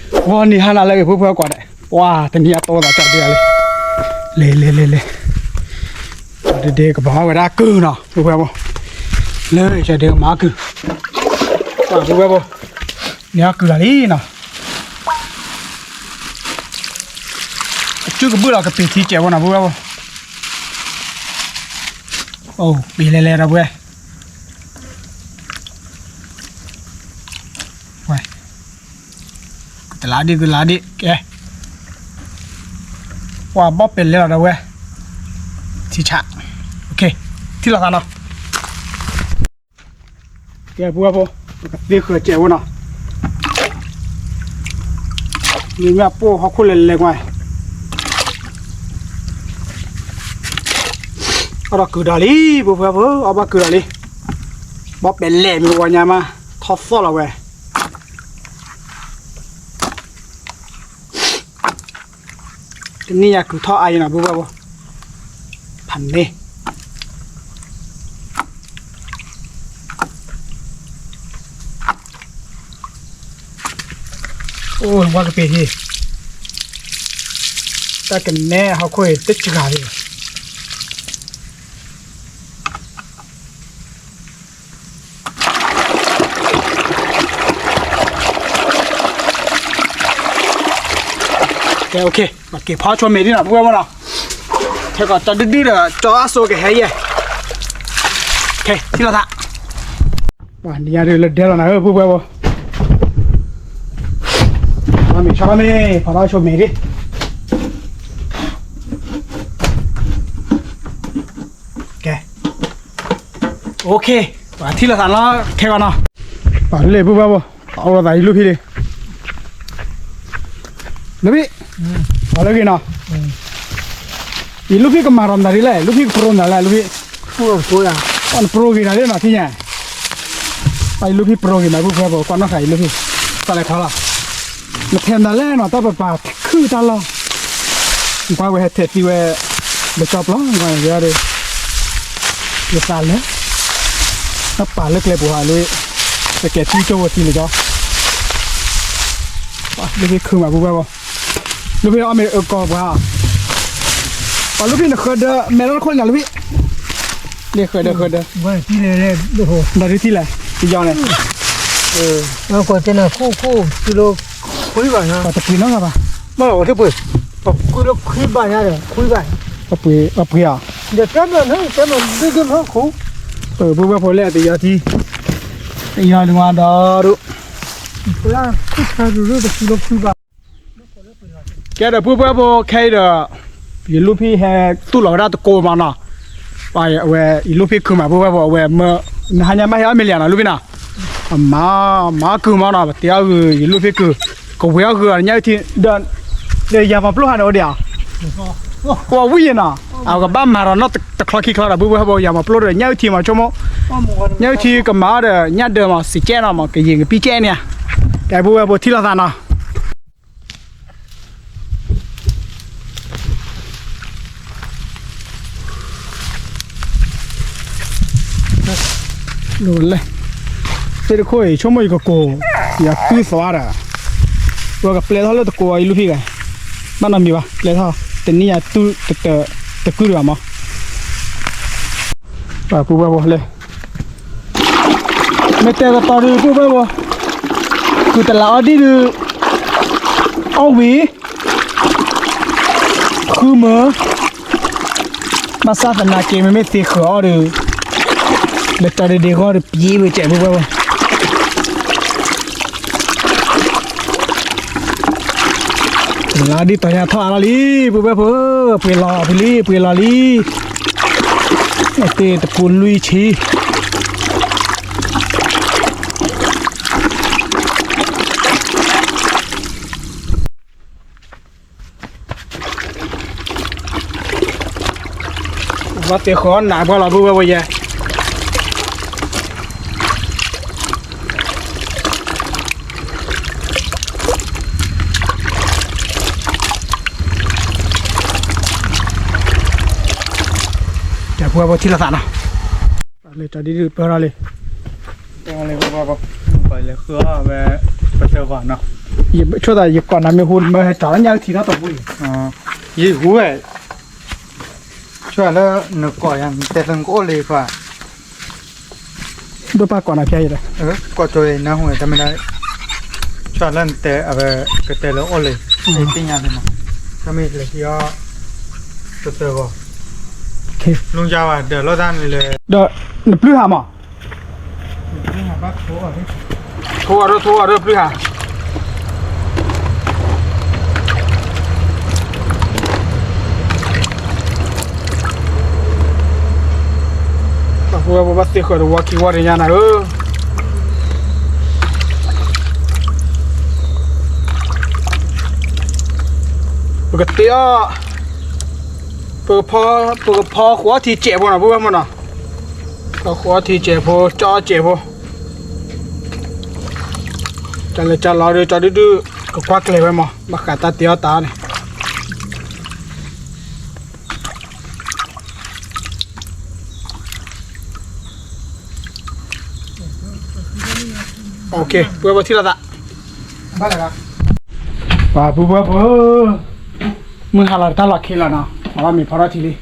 ဂီၤနံၤဟါနၤလၢအဂ့ၤ ပုၢ်ဖိဝဲၢ်ကိးဂၤဒဲး, ပှၤတနံၤအံၤတီသးကၠီဒုလံ, လဲၤလဲၤလဲၤလဲၤ, ဒီးဒ့ကဘၣ်ဝဲဒၣ်ကုၢ်နီၤ ပုၢ်ဖိဝဲၢ်ဖိ, လၢကၠီဒုမၤကုၢ်, ပှၤပုၢ်ဖိဝဲၢ်ဖိ, န့ၣ်အကုၢ်လီၤလံနီၤ, အစုကဘုၣ်လီၤကပ့ၤထံကဲးဖိနီၤ ပုၢ်ဖိဝဲၢ်ဖိ, အိၣ် ပ့ၤလဲၤလဲၤဒီးပုၢ်ဝဲၢ် ဝဲ, ကတလါဒံး ကတလါဒံး ကဲ, ပှၤဘီၣ်ပဲာ်လဲလီၤဒီးဝဲ, ထံဆး, ထံၣ်လိာ်သးနီၤ, ကဲ ပုၢ်ဝဲၢ်ဖိ, ပကသ့ဃၢၤစဲးဖိနီၤ, မ့မ့ၢ်ပိၢ်ဟီၣ်ခိၣ်လဲၤလဲၤကွၢ် အီၣ်ဒီးကုာ်ဒီးလံ ပုၢ်ဖိဝဲၢ်ဖိ အီၣ်ဘၣ်ကုာ်ဒီးလံ, ဘီၣ်ပဲာ်လဲၣ်မ့ၢ်ဝဲညါမး ထီၣ်သီၣ်လီၤဝဲ, တနံၣ်ညါကုာ်ထီၣ်အါအံၤနီၤ ပုၢ်ဖိဝဲၢ်ဖိ, ဖးန့ၢ် အိၣ်ဝဲကပ့ၤဟံၣ်, တၢ်ကနဲဟီၣ်ခိၣ်အံၤတစှၤလံ, ကဲ ပက့ၤဖီဆိမဲာ်ဒ်နီၤ ပုၢ်ဖိဝဲၢ်ဖိနီၤ, ခဲကီးကၠီဒုဒုဒီးကၠီအစိကဟဲယဲၢ်, ခဲထံၣ်လိာ်သး, ပှၤနံၤညါဒုလၢဒဲလီၤနၤဧၢ ပုၢ်ဖိဝဲၢ်ဖိ, မ့ၤဆီမ့ၢ် ဖီထီၣ်ဆိမဲာ်ဒ် ကဲ, ပှၤထံၣ်လိာ်သးလီၤ ခဲဂီၤနီၤ, ပှၤလၢပုၢ်ဖိဝဲၢ်ဖိ, ပှၤအိၣ်လိာ်သးယလူၢ်ဖံးလံ, လူၢ်ဖံး, ပှၤလၢဂ့ၤနီၤ, ယလူၢ်ဖံးကမၤထီၣ်မတၤဒ်လဲၣ် လူၢ်ဖံးကပြိမတၤလဲၣ် လူၢ်ဖံး, နပြိဂ့ၤတၢ်လၢနီၤ ထံၣ်ညါ, ယလူၢ်ဖံးပြိဂ့ၤမး ပုၢ်ဖိဝဲၢ်ဖိ ကွၢ်နီၣ်ဃာ်ယလူၢ်ဖံး, တၢ်လဲၤထီၣ်လီၤ, နထဲမတၤလဲၣ်နီၤ တၢ်ပပာ်ခုၣ်တၢ်လီၢ် နကွၢ်ဝဲဟဲထဲးသံဝဲ လၢကၠီပျီ နကွၢ်န့ၣ် ယသးလၢ တၢ်ပာ်လၢကျဲပူၤဟးလံ, ပကဲထံကၠိဝဲထံလံကၠီ, လူၢ်ဖံးခုမး ပုၢ်ဖိဝဲၢ်ဖိ, လူၢ်ဖံးအီၣ်မ့ၤအကီၢ်ပှၤ, ပှၤလူၢ်ဖံးနဃၢဒၢ မဲထီၣ်တခိၣ်လံနီၤ လူၢ်ဖံး, န့ၣ်ဃၢဒၢဃၢဒၢ, ဒီးဒုးထံၣ်လဲၣ် ယီၤန့ၣ်, ကွၢ်တနၤခိၣ်ခိၣ် တုၤလၢခွံဘၣ်ညါ, ပှၤတပှ့ၤနီတဂၤဘၣ်, မ့ၢ်လီၤ ပှၤတပှ့ၤ, ပှၤကွံာ်လၢခွံဘၣ်ညါဒီး ခွံဘၣ်, ပှၤပှ့ၤအီၤ, ဒီးတဲမ့ၢ်လၢ တဲမ့ၢ်ဒ်ဒ်မ့ၢ်ခိၣ်, ပုၢ်ဖိဝဲၢ်ဖိလဲၣ် တယီၤထံ, တယီၤဒုးဝဲဒီးဒိၣ်, ပှၤလၢခိၣ်ဆါဒုးလၢတပှ့ၤလၢခွံဘၣ် ကဲဒီး ပုၢ်ဖိဝဲၢ်ဖိ ခဲအံၤဒီး ယလူၢ်ဖံးဟဲတူၢ်လီၤဝဲဒၣ်တကိးမးနီၤ, ပှၤအဝဲ ယလူၢ်ဖံးခုမး ပုၢ်ဖိဝဲၢ်ဖိ အဝဲမၢ နဟါညါမ့ၢ်ဟဲအီၣ်မ့ၤလံနီၤ လူၢ်ဖံးနီၤ, မၤ မၤကုၢ်မးနီၤ ပတဲအီၣ်ဂုာ် ယလူၢ်ဖံးကုၢ်, ကဝဲၤအီၣ်ဂုာ်အီၤ ညၣ်အုၣ်ထံ ဒီး ဒီးယၤမၤပျိၢ်ဟးန့ၣ်အိၣ်ဒံးဧါ, ကွၢ်ဝံၣ်ယဲနီၤ, အကဘၣ်မၤဒီးနီၢ်တချီခံချီဒီး ပုၢ်ဖိဝဲၢ်ဖိ ယၤမၤပျိၢ်ဒီး ညၣ်အုၣ်ထံမးဆိကမိၣ်, ညၣ်အုၣ်ထံကမၤအီၣ်ဒီး ညၣ်ဒၢးမး စံးကဲနီၤမး ကယံာ်ကပံကဲန့ၣ်ဧါ, ကဲ ပုၢ်ဖိဝဲၢ်ဖိထံၣ်လိာ်သးနီၤ လဲၣ်, သ့ၣ်တခိၣ်အံၤ ဆိကမိၣ်ယကကိး, ယၤကုၢ်သွါဒီး, ဝဲကပျဲထီၣ်လၢတကိးအံၤ လူၢ်ဖံးဂၤ, ဘၣ်နီတမံၤဘၣ် ပျဲထီၣ်, တနံၣ်ယၤတူၢ်, တကုၢ်တဂၤမး, ပုၢ်ဖိဝဲၢ်ဖိလဲၣ် မ့ၢ်တဲကတီၤဒုး ပုၢ်ဖိဝဲၢ်ဖိ, ကုၢ်တလးအီဒံၣ်ဒုး, အီၣ်ဝံၤ, ဃုမၢ, ဘၣ်ဆၣ်သနာ်က့ မ့မ့ၢ်သ့ဃၢၤအီၣ်ဒီး, လၢတၢ်ဒ့ဒ့ဂီၢ်ဒီး ပံဝဲကဲး ပုၢ်ဖိဝဲၢ်ဖိ လါဒ်တီၤညါထီၣ်အါထီၣ်လံ ပုၢ်ဖိဝဲၢ်ဖိ, ပှ့ၤလီၤပှ့ၤလံ ပှ့ၤလီၤလံ, တ့တပူၤလွံၢ်ဆံ ဘၣ်သ့ၣ်ဃီနးပှၢ်လီၤ ပုၢ်ဖိဝဲၢ်ဖိယဲၢ် ကဲ ပုၢ်ဖိဝဲၢ်ဖိထံၣ်လိာ်သးနီၤ လဲၤကၠီဒ်ဒုးပၢၢ်ထီၣ်လံ ပလဲၤဃုအီၣ်ဝဲ ပတဂီၤနီၤ ယဆိသးယကိးနၤမ့ၢ်ဟူ မ့ၢ်ဟဲကၠီၤလၢညါထံထီၣ်တပူၤအံၤ, ယဟူဝဲ, ဆိလၢနကိးယၤ နတဲလၢနကအိၣ်လၢခွါ, ဒိၣ်ပၢ်ကိးနၤဖျါအံၤဒီး, ကိးကၠီၤနၢ်ဟူတမ့ၢ်ဒၣ်, ဆိလၢနတဲအဝဲ ကတဲလၢအိၣ်လၢ, သ့ၣ်ညါန့ၣ်မး, တမ့ၢ်လဲၤဟံးအီၣ်, တတၢၢ်ဂီၤ, လူၤယၤဝဲဒီးလိာ်သးန့ၣ်လဲၣ်, ဒီးနပျုၢ်ဟးမး ထိအီၤဒီး ထိအီၤဒီးပျုၢ်ဟး, ပှၤဖိဝဲၢ်ဖိဘၣ်သ့ဃၢၤဒီးဝီခံဝီတညါနၤဧၢ, ပကတ့အီၣ်, ပကဖီ, ပကဖီဃိးအီထံစဲးဖိနီၤ ဖိဝဲၢ်ဖိနီၤ, ဖီဃိးအီထံစဲးဖိ ကၠီအီၣ်စဲးဖိ, ကလဲၤကလီၤဒီး ကၠီဒုဒု ကကွၢ်ကျဲၤဝဲမး ဘၣ်ဃးတၢ်တ့အီၣ်တၢ်န့ၣ် ပှၤဖိဝဲၢ်ဖိထံၣ်လိာ်သး, ပှၤဖိဝဲၢ်ဖိ, မုၢ်ဟါလီၤတၢ်လီၤခံလီၤနီၤ အဘၣ်မ့ၤဖီထီၣ်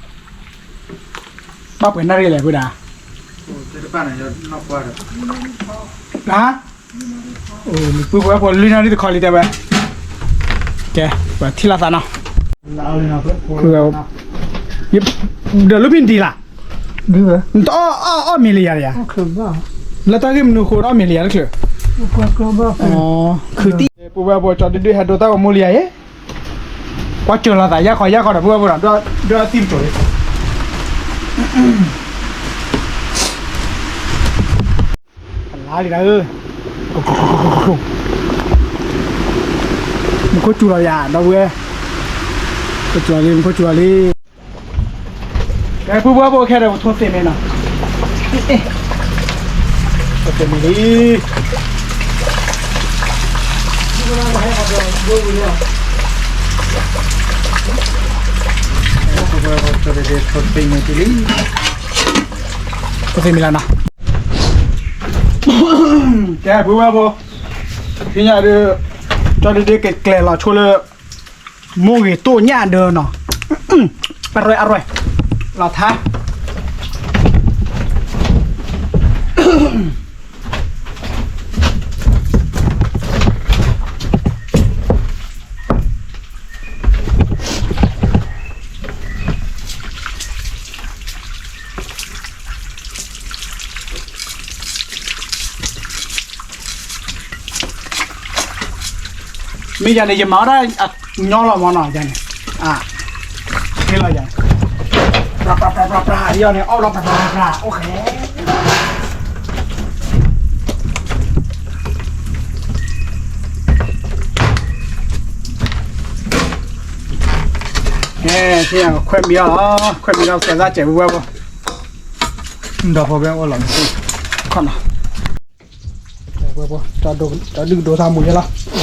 ထံလံ, ဘၣ်ပှဲၤနၣ်ရံၣ်လဲၣ်ဖုဒၣ်, ဟါ, ပှၤဖိဝဲၢ်ဖိလွံၢ်နၣ်ရံၣ်တခီလံတဲဝဲ, ကဲ, ပှၤထံၣ်လိာ်သးနီၤ, ဒီးလူဖံနဒံးလၢ်, နတအီၣ်အီၣ်မ့ၤလံယၤယၤ, လၢတၢ်ဂ့ၢ်မနုၤအဃိအီၣ်မ့ၤလံယၤတချုး, ခုးတံၢ်, ဖိဝဲၢ်ဖိကၠီဒုဒုဟဲဒိတၢ်ဂီၤမူလံယၤအံၤ, ကွၢ်စၢၤလိာ်သးယၢ်ခီယၢ်ခီဒီးဖိဝဲၢ်ဖိဒီး, ဒိၣ်သံၣ်ပစိၤလံ လါလံဒၣ်ဧၢ, မူခိၣ်စူၤလီၤယၤ ဒီပုၢ်ဝဲၢ်, မူခိၣ်စူၤလီၤလံ မူခိၣ်စူၤလီၤလံ, ကဲ ပုၢ်ဝဲၢ်ဖိခဲဒီး ပထိသ့ၣ်မ့ၢ်နီၤ, ထိသ့ၣ်မ့ၢ်လံ, ထိသ့ၣ်မ့ၢ်လံ, ထိသ့ၣ်မ့ၢ်လီၤနီၤ, ကဲ ပုၢ်ဝဲၢ်ဖိ, သ့ၣ်ညါဒီး, ကၠီဒုဒုကကျဲၤလီၤဆိလၢ မိၢ်ဂ့ၤတိၢ်ညၣ်ဒၢနီၤ, အရွဲၣ်အရွဲၣ်, လီၤထါ မ့ၢ်ယၤန့ၣ် ယမၤဝဲဒၣ်ညီလီၤမနီၤ, ယၤန့ၣ်, ဟ့လီၤယၤ, ပြးပြးပြးပြး ယီၤန့ၣ် အီၣ်လီၤပြးပြးပြး အိၣ်ဃဲ, ကဲ, ခွဲးမံၤအီၤလီၤ, ခွဲးမံၤလီၤ ကဲသးစဲးဝဲဝဲ, ဒီးဖိဝဲအိၣ်လီၤ, ခီနီၤ, ကဲဒုးဒိးသးမူၤယဲလီၤ.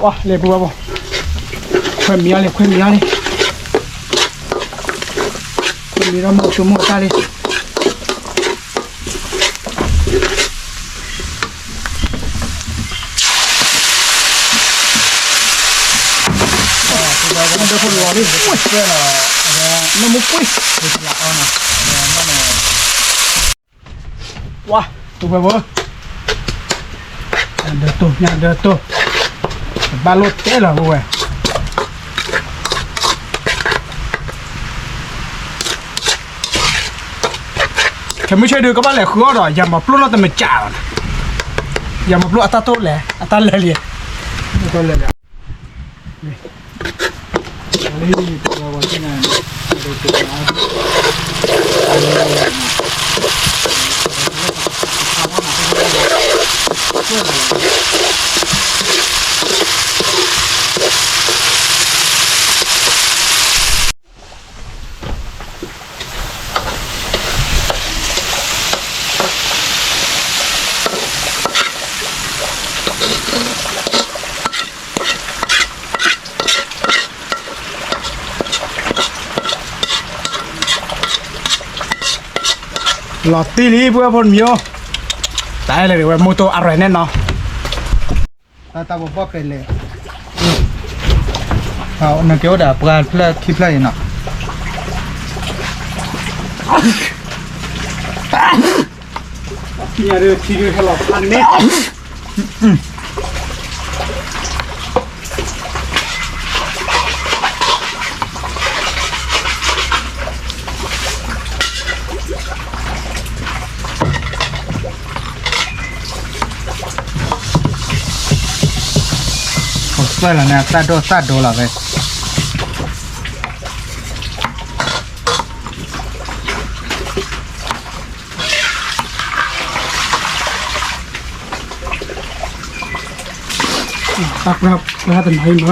ဝါ လဲၤပူၤဘၣ်ဘၣ်, ခွဲးမံၤအီၤလံ ခွဲးမံၤအီၤလံ, ခွဲးမံၤဒီးမိၢ်ဆိမိၢ်တၢ်လံ. ဝါ ပုၢ်ဝဲၢ်ဖိ, ညါဒၢတိၢ် ညါဒၢတိၢ်, ဘၣ်လိၣ်တဲလီၤပုၢ်ဝဲၢ်. ခဲမုၢ်ဆ့ၣ်ဒုး ကဘၣ်လဲၤဃုအီၣ်ဒီး ယၤမၤပျိၢ်နီတမံၤကၢ်လီၤ, ယၤမၤပျိၢ်အတၢ်တိၢ်လဲၤ အတၢ်လဲၤလံ, အတၢ်လဲၤလံ. လီၤတံၢ်လံ ပုၢ်ဝဲၢ်ဖိတမံၤဧၢ, တၢ်အဲၣ်လၢဒ်ဝဲ မိၢ်တိၢ်အရဲၣ်န့ၣ်နီၤ, တၢ်တၢ်ဘီဘီၣ်ပဲလဲၣ်, နကဲအိၣ်ဒီးပှၤဖျၢၣ်ခံဖျၢၣ်အံၤနီၤ, ထံဒုးဟဲလီၤဖးန့ၣ် ပှၤလီၤန့ၣ် သၣ်ဒိၣ်သၣ်ဒိလီၤဝဲ, တၢ်ပှၢ်ပှၢ်တနီၤအံၤ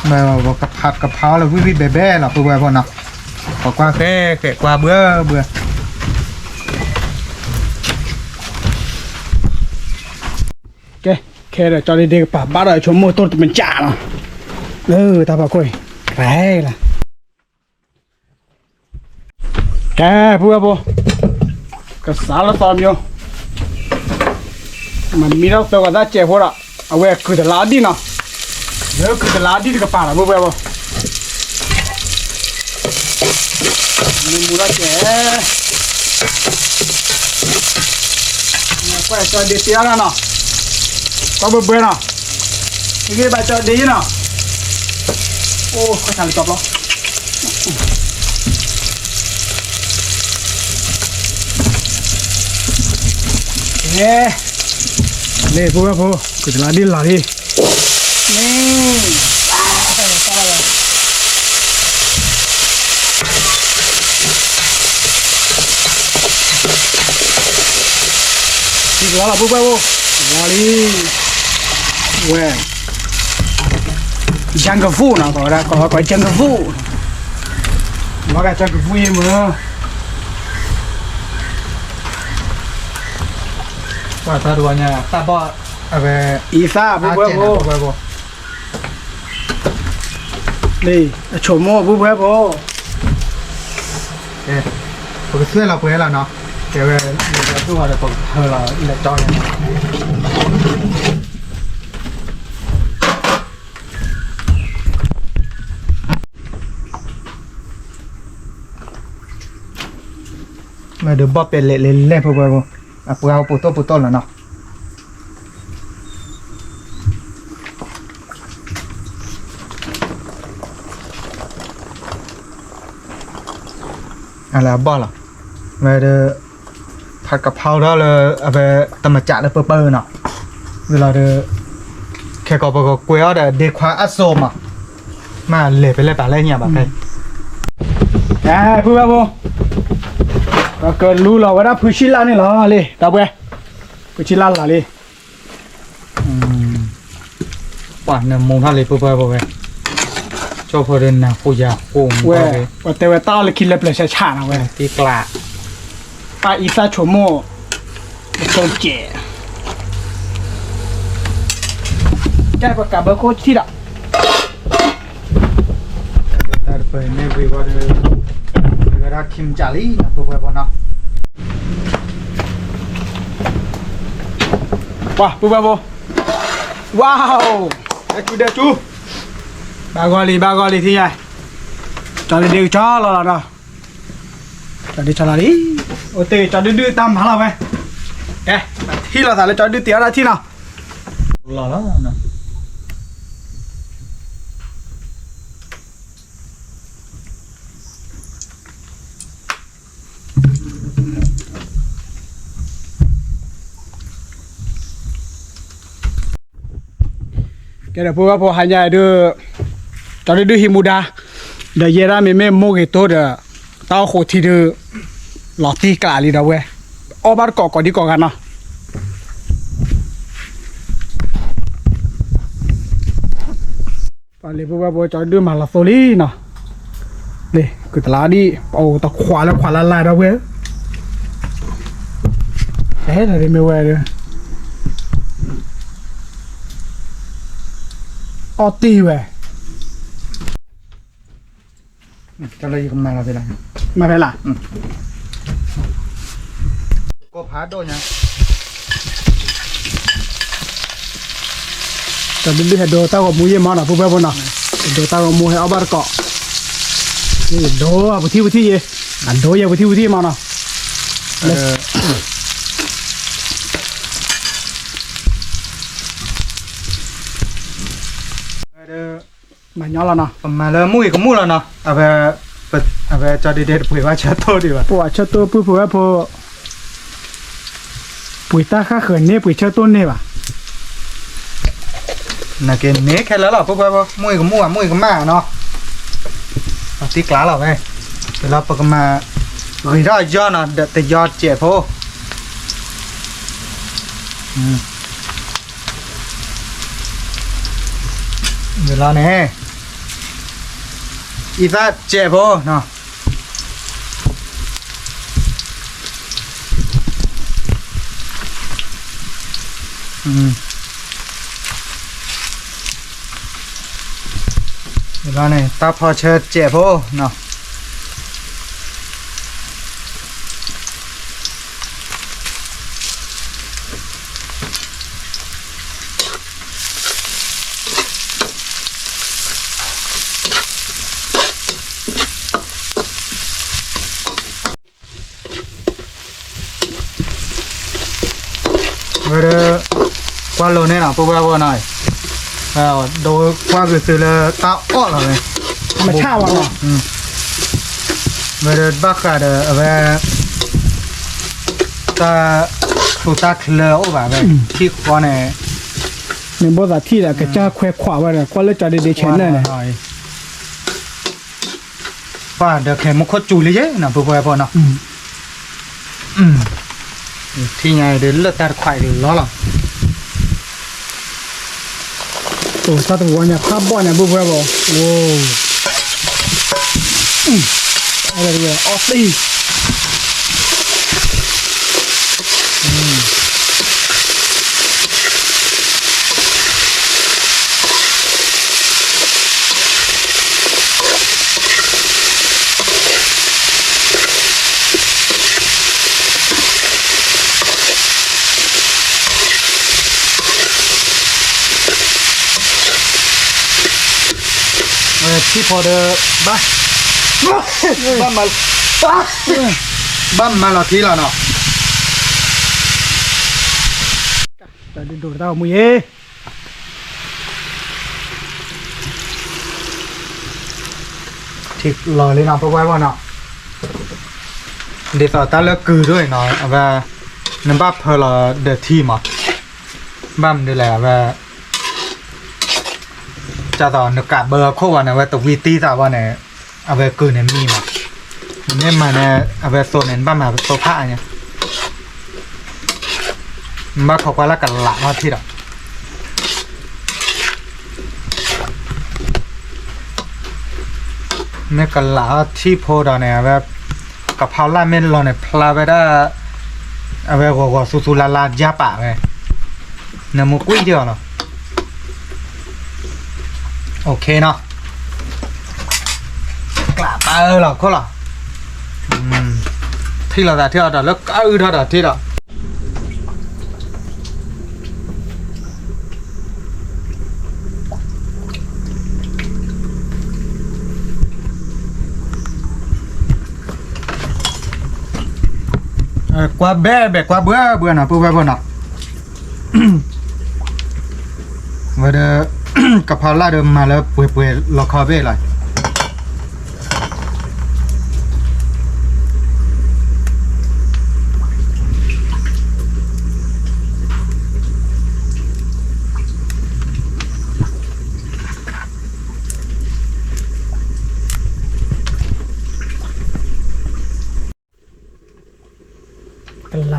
မး ကဖးကဖးလၢဝံၣ်ဝံၣ်ဘဲဘဲလီၤ ပုၢ်ဝဲၢ်ဖိနီၤ, ပကွၢ်ဃဲဃဲကွၢ်ဘှၢဘှၢ ကဲ, ခဲဒီးကၠီဒ့ဒ့ကပာ်ဘၣ်ဒီးဆိကမိၣ်တိၢ်တမစၢ်နီၤ, လၢတၢ်ဖီခိၣ်အံၤ, ကဲလၢ ကဲ ပုၢ်ဝဲၢ်ဖိ, ကစးလၢသီမၠိ, မ့မ့ၢ်ဒီးသၢဂၤသၣ်ကဲးဖိဒီး, အဝဲကုၢ်တလးအီဒံၣ်နီၤ, လၢကုၢ်တလးအီဒံၣ်တကပၤဒီး ပုၢ်ဝဲၢ်ဖိ, မ့ၢ်မူထီၣ်ကဲး ကွၢ်ကၠီဒ့တ့အီၣ်နီၤ, ကွၢ်ဘှဲဘှဲနီၤ, ဟ့ၣ်ဂံၢ်ဘါကၠီဒ့ယဲနီၤ, အိၣ်ဃၣ်ဆါလၢကၠီပျီ, ကဲ, လၢပုၢ်ဝဲၢ်ဖိ, ကုၢ်တလးဒ်လီၤလံ, မ့ၢ် ထံကလီလီၤ ပုၢ်ဝဲၢ်ဖိ, လီၤလံ, ဝဲ jungle food နီၤ, ကိးဝဲဒၣ် ကိးဝဲ jungle food, လီၤဂာ် jungle food ယဲမ့ၢ် ပှၤသးတဝီညါ တၢ်ဘီၣ်အဝဲ အံသၣ် ပုၢ်ဝဲၢ်ဖိ, အဆိကမိၣ် ပုၢ်ဝဲၢ်ဖိ, ပကသွဲၣ်လီၤပှဲၤလီၤနီၤ, တဲဝဲ လၢဒိၣ်ဝဲဒီး ပကဖၢလီၤလဲၤကၠီန့ၣ် မ့ၢ်ဒီးဘီၣ်ပဲာ်လဲၣ်လဲၣ်လဲၣ် ဖိဝဲၢ်ဖိ, အပှၤပိာ်တိၢ်ပိာ်တိၢ်လီၤနီၤ, အလၢအဘီၣ်လီၤ, ဝဲဒီး ဖးကဖီထီၣ်လၢ အဝဲ တမစးလၢပၢပၢနီၤ, ဝံၤလီၤဒီး ခဲကီးပကကွဲးအီၤဒီး ဒ့ခွါအစိမး, မ့ၢ်လဲၤဖဲလဲၣ်ပာ်လၢညါဘၣ်ဖဲ ကဲ ပုၢ်ဝဲၢ်ဖိ, ပကလူလီၤဝဲဒၣ်ဖုဆံလၢ်န့ၣ်လီၤလံ ဒီပုၢ်ဝဲၢ်, ဖုဆံလၢ်လီၤလံ, ပှၤနမူထီၣ်လံ ပုၢ်ဝဲၢ်ဖိဝဲ, ကၠီဖိဒီးနၢ်ဟူယၤဃိမူဝဲ, ပှၤတဲဝဲတၢ်အီၣ်လၢခံလဲၤပျၢၤဆဲးဆးနီၤဝဲ, တံကျး ပၢ်အံသၣ်ဆိကမိၣ်, ပဆိကဲး, ကဲပကးဘၢခိၣ်ထံၣ်ဒီး တၢ်တပၢၢ်န့ၣ်ဝံၤဝဲဒီး ဝဲဒၣ်ခံမစးလံနီၤ ပုၢ်ဝဲၢ်ဖိနီၤ, ပှၤ ပုၢ်ဝဲၢ်ဖိ, ဝါ, ဒဲကၠူဒဲကၠူ, ဘၣ်ဂီၤလံ ဘၣ်ဂီၤလံထံၣ်ညါ, ကၠီဒ့ဒ့ကၠီလီၤလီၤနီၤ, ကၠီဒ့ကၠီလီၤလံ, အိၣ်တ့ၢ်ကၠီဒုဒုတၢ်မၤလီၤဝဲ, ကဲ, ထံၣ်လိာ်သးလၢကၠီဒုတ့အီၣ်ဒၣ်ထံၣ်နီၤ, လီၤလီၤ ကဲဒီး ပုၢ်ဝဲၢ်ဖိ ဟါညါဒုး ကၠီဒုဒုဟံးမူဒါ, ဒီးယဲဒၣ်မ့မ့ၢ်မိၢ်ဂ့ၤတိၢ်ဒီး တၢ်အိၣ်ဃိးထံဒုး လီၤတံၢ်ကျးလံဒီးဝဲ, အီၣ်ဘၣ်တကိးကိးဒံကိးဂၤနီၤ, ပှၤလံ ပုၢ်ဝဲၢ်ဖိ ကၠီဒုဒုမၤလီၤသိလံနီၤ, လံ ကုၢ်တလးဒံၣ် ပအိၣ်တခွးလၢခွးလၢ်လၢ်ဒီးဝဲ, ဟဲလီၤဒ်မ့ၢ်ဝဲဒၣ်, အီၣ်တ့ၢ်ဝဲ, တၢ်လၢယကမၤလီၤဖဲလၢ, မၤဖဲလၢ, ကိးဖးဒိၣ်ညါ, တၢ်ဒုးဒုးဟဲဒိးတၢ်ဂီၤမူယဲၢ်မးနီၤ ပုၢ်ဝဲၢ်ဖိနီၤ, ဒိးတၢ်ဂီၤမူဟဲအီၣ်ဘၣ်တကိး, ဒိးပထံၣ်ပထံၣ်ယဲၢ်, အဒိးယဲၢ်ပထံၣ်ပထံၣ်မးနီၤ, မၤညီလီၤနီၤ, ပမၤလၢမုၢ်ဂ့ၤကမူၣ်လီၤနီၤ, အဝဲ, အဝဲကၠီဒ့ဒ့တပှ့ၤဘၣ်ဆၢတိၢ်ဒံးဘၣ်, ပှၤဆၢတိၢ်ပုၢ်ဖိဝဲၢ်ဖိ, ပှ့ၤတၢ်ဃၣ်ဃၢၤန့ၢ် ပှ့ၤဆၢတိၢ်န့ၢ်ဘၣ်, နက့ၤန့ၢ်ခဲလၢာ်လီၤ ပုၢ်ဖိဝဲၢ်ဖိ, မုၢ်ဂ့ၤကမူၣ်ဘၣ် မုၢ်ဂ့ၤကမၣ်နီၤ, ပသံကျါလီၤဝဲ, ဒီးလီၤပကမၤ, ဂ့ၤထီၣ်ယီၢ်နီၤ ဒီးတယီၢ်စဲးဖိ ဝံၤလီၤန့ၣ်, အံသၣ်စဲးဖိနီၤ, ဝံၤလီၤန့ၣ် တၢ်ဖီဆၢစဲးဖိနီၤ ဝဲဒၣ်, ကွၢ်လိာ်န့ၣ်နီၤ ပုၢ်ဝဲၢ်ဖိနီၤ, ဒိကွၢ်က့ၤသုလၢတၢ်အီၣ်လီၤဝဲ, မဆၣ်ဝဲနီၤ, ဝဲဒၣ်ဘၣ်ဃးဒီးအဝဲ, တၢ်, သူတၢ်ချၢအိၣ်ဘၣ်ဝဲ, ထံၣ်ဃီန့ၣ်, မ့ၢ်ဘီၣ်သးထံၣ်ဒီး ကစၢ်ခွဲခွးဝဲဒီး ကွၢ်လၢကၠီဒ့ဒ့ channel န့ၣ် ပှၤဒီးခဲမူခိၣ်စူၤလံယဲနီၤ ပုၢ်ဖိဝဲၢ်ဖိနီၤ, ထံၣ်ညါအံၤဒီးလၢတၢ်တခွးအံၤလီၤလီၤ, အိၣ်တၢ်တဝီညါဖးဘီၣ်ညါ ပုၢ်ဖိဝဲၢ်ဖိ, အီၣ်သံ ထံဖိဒီး, ဘၣ်, ဘၣ်မၤလီၤထံလီၤနီၤ, တၢ်ဒုးဒိၣ်တၢ်ဂီၤမူယဲၢ် ထံလီၤလံနီၤ ပုၢ်ဖိဝဲၢ်ဖိနီၤ, ဒ်သိးတၢ်လၢကုၤဒိၣ်အံၤနီၤ အဝဲ, နဘၣ်ဖၢလီၤဒီးထံမး, ဘၣ်မနုၤလဲၣ် အဝဲ, ဒ်သိးနကးဘၢအခိၣ်ဘၣ်န့ၣ် အဝဲတဝံတံၢ်သးဘၣ်န့ၣ်, အဝဲကုၤန့ၣ်မံမး, နမ့ၢ်မၤန့ၣ် အဝဲသိန့ၣ် နဘၣ်မၤသိဖးအါညါ ဘၣ်ခိးကွၢ်လၢကလးထီၣ်ထံဒီး, မ့ၢ်ကလးထီၣ်ထံဖိဒီးန့ၣ် အဝဲ, ကဖီလာ်မ့ၢ်လီၤန့ၣ် ဖျါဝဲဒၣ်, အဝဲဂီၤဂီၤသူသူလါလါယါပာ်ဝဲ, နမူကွံာ်ထံအီၤလီၤ, အိၣ်ခ့နီၤ ကျးပာ်အၢလီၤခိၣ်လီၤ, ထံၣ်လိာ်သးထံအီၤဒီးလၢကအုၣ်ထီၣ်ဒီးထံဒီး, ကွၢ်ဘဲဘဲကွၢ်ဘှၢဘှၢနီၤ ပုၢ်ဝဲၢ်ဖိနီၤ, ဝဲဒၣ်, ကဖီလာ်ဒီးမၤလၢပှဲၤပှဲၤလီၤခီဘ့ၣ်လီၤ.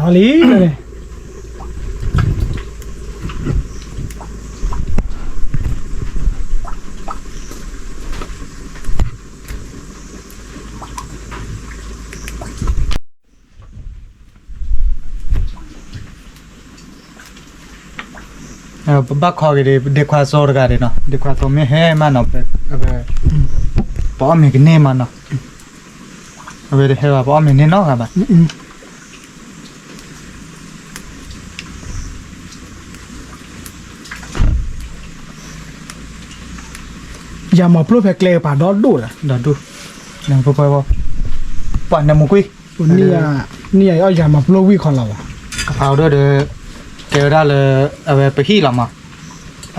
ကလီၤလံန့ၣ်. ပဘၣ်ခိးက့ၤဒံး ဒ့ခွါစီတဂၤဒံးနီၤ, ဒ့ခွါစီမ့ၢ်ဟဲမးနီၤ, ပအီၣ်မ့ၤကန့ၢ်မးနီၤ, အဝဲတဟဲဘၣ် ပအီၣ်မ့ၤန့ၢ်နီတဂၤဘၣ်. ယၤမၤပျိၢ်ဖဲကျဲကပၤဒီဒိၣ်ဒီး, ဒီဒိၣ်, ပှၤနမူကွံာ်, န့ၢ်ယၤအီၣ်ယၤမၤပျိၢ်ဝံၣ်ခီလီၤဘၣ်, ကဖးဒိၣ်ဒီး, ကဲဝဲဒၣ်လၢ, အဝဲပဟံၣ်လီၤမး,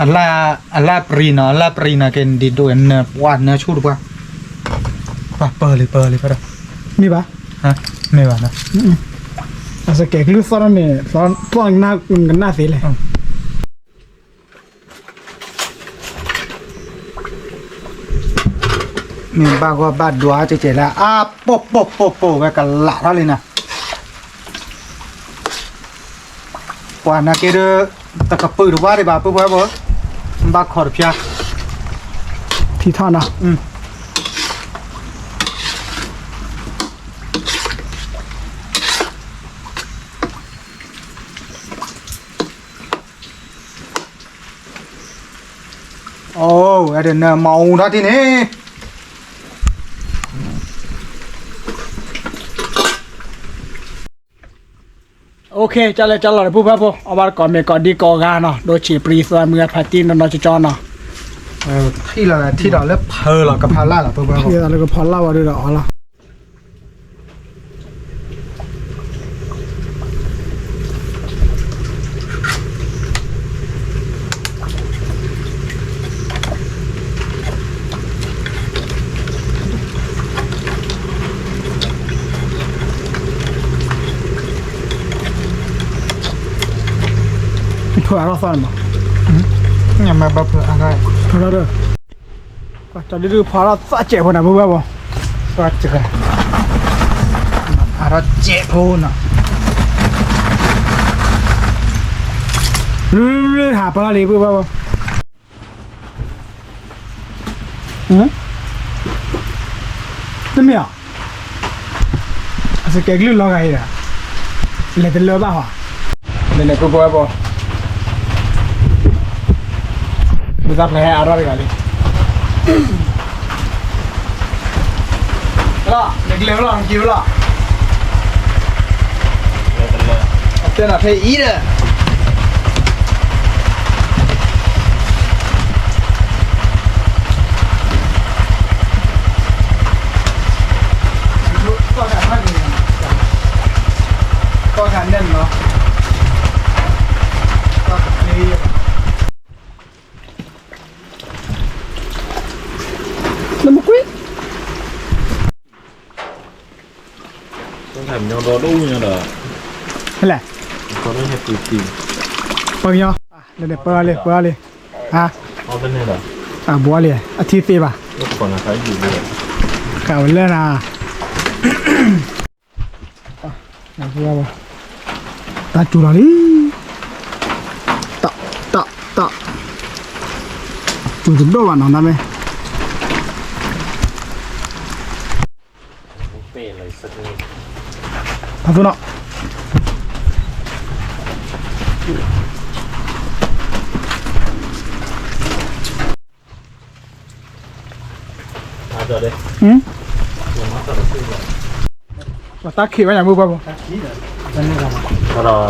အလၢ်ပြံနီၤ အလၢ်ပြံနီၤ ကဲဒ်ဒိၣ်နပှၢ်နဆူၣ်တပှၢ်, ပှၤပၢၢ်လံပၢၢ်လံဖဲဒီး, မ့ၢ်ဘၣ်, မ့ၢ်ဘၣ်နီၤ, အစကဲၤကလုၢ်သီၣ်န့ၣ်, သီၣ်ကနၣ်သ့လဲၣ်. မ့ၢ်ဘၣ်ဂီၢ်ဘၣ်ဒွးကဲကဲလၢ အါ ပိၢ်ပိၢ်ပိၢ်ပိၢ်ဝဲကလးထီၣ်လံနၤ, ပှၤနာ်က့ဒီး, တကပုာ်တဝါဒံးဘၣ် ပုၢ်ဖိဝဲၢ်ဖိ, ဘၣ်ခိးတဖျါ, ထံထီၣ်နီၤ. အိၣ်ဝဲဒၣ်နမၤအူထီၣ်ထံန့ၣ်, OK ကၢ်လဲၣ်ကၢ်လီၤဒီး ပုၢ်ဖိဝဲၢ်ဖိ အီၣ်ဘၣ်တကိးမ့ၤကိးဒံကိးဂၤနီၤ, ဒိဆံးပြံသီမုၢ်ဂၢ်ဖးတံၢ်နီၢ်နီၢ်ကၠီကၠီနီၤ, ထံၣ်လီၤထံၣ်ဒီးလၢဖၢလီၤကဖးလၢ်လီၤ ပုၢ်ဖိဝဲၢ်ဖိ, ထံၣ်လီၤလၢကဖးလၢ်ဝဲဒၣ်ဒီးအီၤလီၤ. ဖၢအါထီၣ်သီန့ၣ်မး, ညမ့ၢ်ဘၣ်ဖၢအါထီၣ်, ဖၢထီၣ်ဒီး, ကၠီဒုဒုဖးထီၣ်သီစဲးဖိနၤ ပုၢ်ဖိဝဲၢ်ဖိ, သီစဲး, ဖးထီၣ်စဲးဖိနီၤ, ရူရူဟးပၢလံ ပုၢ်ဖိဝဲၢ်ဖိ တမ့ၢ်ဧါ, အစကဲကလုၢ်လီၤဂာ်အံၤဒီး, လဲၤတလၢဘၣ်ဟီ, လဲၤလဲၤပုၢ်ဖိဝဲၢ်ဖိ, မ့ၢ်သးဖျဲးဟဲအါထီၣ်တဂၤလံ, လီၤ လဲၤကလဲၤဝဲလီၤ နက့ၤဝဲလီၤ, အတဲနၤဖဲအံၤဒီး နမကွံာ် ဟဲလဲၣ်, ပှၤကညီ, လၢန့ၣ်ပၢလံ ပၢလံ, ဟါ, အဘှီလံ အထံသ့ဘၣ်, ကးဝဲလၢနၤ, တၢ်စူၤလီၤလံ, တၢ်, တၢ်, တၢ်, စူၤတဒိၣ်ဘၣ်နီၤ နမ့ၢ် ဖးသူနီၤ, ပတၢ်ခံးဝဲညါမုၢ်ပှၢ်ဖိ, ဒီး ပမဲာ်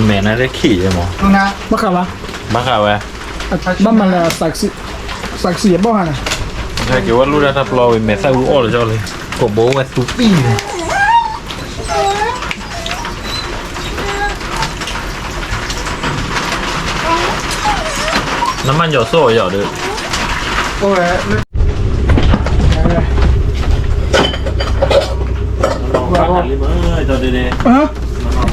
န့ၣ်လၢခံးယဲမး, ဘၣ်ဃးဘၣ်, ဘၣ်ဃးဝဲ, ဘၣ်မၤလၢ စးကစံယဘီၣ်ဟါန့ၣ်, က့ၤဝဲလိၣ်ဒၣ်တၢ်ပျီဝံၤ မဲာ်သၣ်ဝံၤအီၣ်လၢကၠီလံ, ကိးဘိဝဲသူပံၢ်န့ၣ် နမၤညီၤစိၣ်အီၤယီၤဒီး, ဘၣ်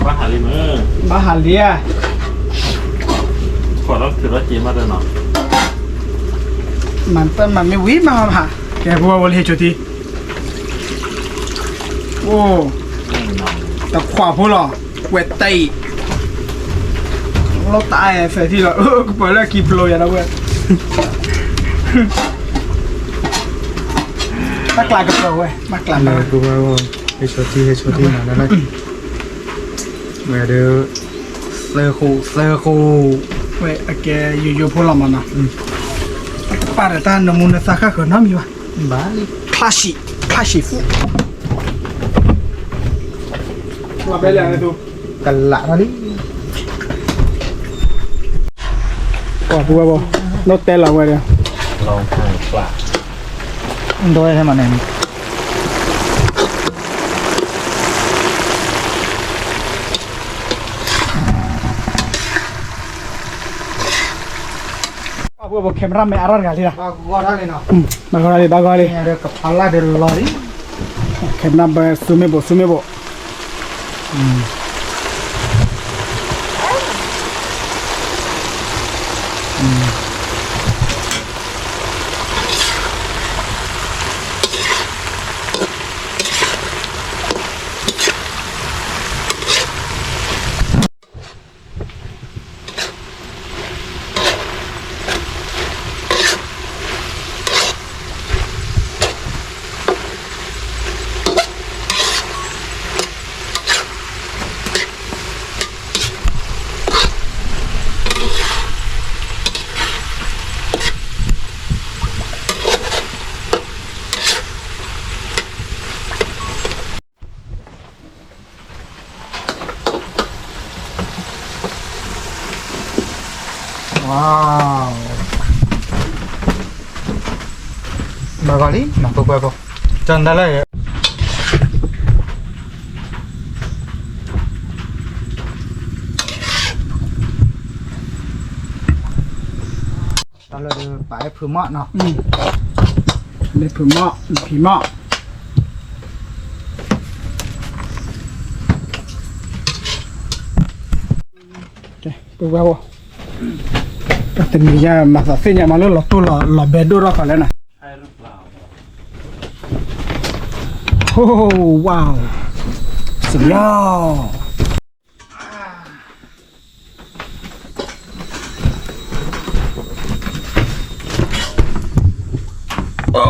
ဟးလံမး, ဘၣ်ဟးလံဧါ, မၤမ့ၢ်ဝံၤမးမး, ကဲပဝဲဝဲလၢဟ့ၣ်ဆိတံၢ်, အိၣ်, တခွးဖိလီၤ, ဝဲတအံၤ လီၤတၢ်အဲၣ်ဖဲထံလီၤ, ကပၢၤလၢကံပျိယၤဒီးဝဲ, ဘၣ်ကျးကပၢၤဝဲ, ဘၣ်ကျးလၢပဝဲ, ဟ့ၣ်ဆိတံၢ် ဟ့ၣ်ဆိတံၢ်မးလၢ, ဝဲဒီး, သၢဃိ သၢဃိ ဝဲအကဲယိယိဖိလီၤမးနီၤ, ပာ်ဒီးတၢ်နမူနသးဃၣ်ဃၢၤနီတမံၤဘၣ်, ဘၣ်လံ classic classic food, ကလးထီၣ်လံ, ပှၤပူဝဲဘၣ်, နီၢ်တဲလီၤဝဲဒီး, ဒိထဲမးန့ၣ် ပှၤပူဝဲဘၣ် camera man အါထီၣ်တဂၤလံဒီး, ဘၣ်ဂီၢ်လံ ဘၣ်ဂီၢ်လံ, ကဖးလၢ်ဒီးလီၤလံ, camera man ဆူမ့ၢ်ဘိး ဆူမ့ၢ်ဘိး ဘၣ်ဂီၢ်လံ နၢ်ပှဲၤပှဲၤဖိ, ကၠီၣ်နတၢ်လၢ တၢ်လၢပာ်ဖုမီၣ်နီၤ, မ့ၢ်ဖုမီၣ် ဖံမီၣ်, ပဝဲ, တနံၤညါမၤသးသ့ၣ်ညါမးလၢလီၤတိၢ်လီၤဘဲဒိၣ်ထီၣ်ဃီလဲၣ်နီၤ, wow, สุดยอด, โอ้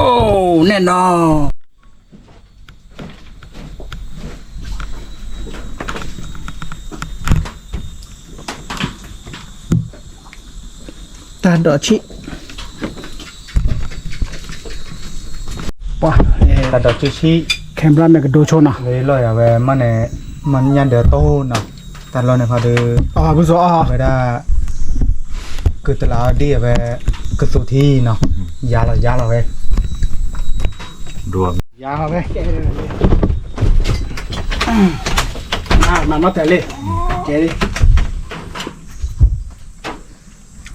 แน่นอน တၢ်ဒိးဆံၣ်, ပှၤ, တၢ်ဒိးဆံၣ်ဆံၣ်, camera man ကဒိဆိနီၤ, လီၤယၤဝဲမ့ၢ်န့ၣ်, မ့ၢ်ညါဒီးတိၢ်နီၤ, တၢ်လီၢ်န့ၣ်ခီဒီး, ဝဲဒၣ်, ကတလးအီၤဒ်အဝဲ, ကသူထံနီၤ, ယၤလီၤယၤလီၤဝဲ, ယၤလီၤဝဲ, မၤနီၣ်တဲလံ, ကဲလံ